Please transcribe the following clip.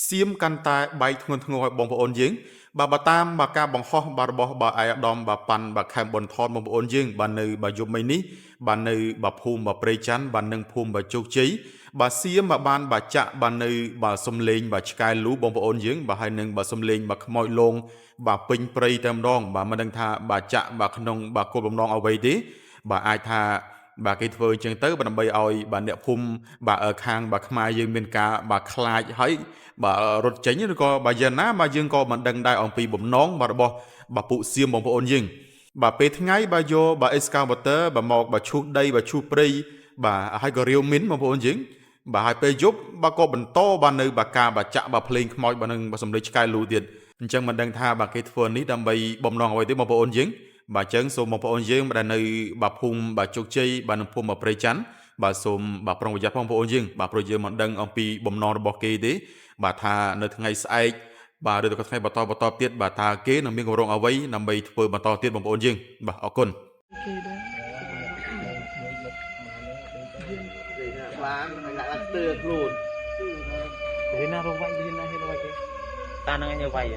សៀមកាន់តែបែកធ្ងន់ធ្ងរឲ្យបងប្អូនយើងបាទបើតាមបាទការបង្ហោះបាទរបស់បាទឯកឧត្តមបាទប៉ាន់បាទខែមប៊ុនថនបងប្អូនយើងបាទនៅបាទយប់មិញនេះបាទនៅបាទភូមិបាទព្រៃច័ន្ទបាទនិងភូមិបាទជោគជ័យបាទសៀមបាទបានបាទចាក់បាទនៅបាទសំលេងបាទឆ្កែលូបងប្អូនយើងបាទហើយនឹងបាទសំលេងបាទខ្មោចលងបាទពេញព្រៃតែម្ដងបាទមិនដឹងថាបាទចាក់បាទក្នុងបាទគោលបំណងអ្វីទេបាទអាចថាបាទគេធ្វើអញ្ចឹងទៅបាទដើម្បីឲ្យបាទអ្នកភូមិបាទខាងបាទខ្មែរយើងមានការបាទខ្លាចហើយបាទរត់ចេញឬក៏បាទយ៉ាងណាបាទយើងក៏មិនដឹងដែរអំពីបំណងបាទរបស់បាទពួកសៀមបងប្អូនយើងបាទពេលថ្ងៃបាទយកបាទ excavator បាទមកបាទឈូសដីបាទឈូសព្រៃបាទហើយក៏រាវមីនបងប្អូនយើងបាទហើយពេលយប់បាទក៏បន្តបាទនៅបាទការបាទចាក់បាទភ្លេងខ្មោចបាទនឹងបាទសំឡេងឆ្កែលូទៀតអញ្ចឹងមិនដឹងថាបាទគេធ្វើនេះដើម្បីបំណងអ្វីទេបងប្អូនយើងបាទអញ្ចឹងសូមបងប្អូនយើងដែលនៅបាទភូមិបាទជោគជ័យបាទនៅភូមិបាទព្រៃច័ន្ទបាទសូមបាទប្រុងប្រយ័ត្នបងប្អូនយើងបាទព្រោះយើងមិនដឹងអំពីបំណងរបស់គេទេបាទថានៅថ្ងៃស្អែកបាទឬក៏ថ្ងៃបន្តបន្តទៀតបាទថាគេនឹងមានកម្រងអ្វីដើម្បីធ្វើបន្តទៀតបងប្អូនយើងបាទអរគុណ គេដែរ បានដាក់ស្ទើខ្លួន គេណារកវាយគេណាគេរកវាយគេតាហ្នឹងឯងវាយ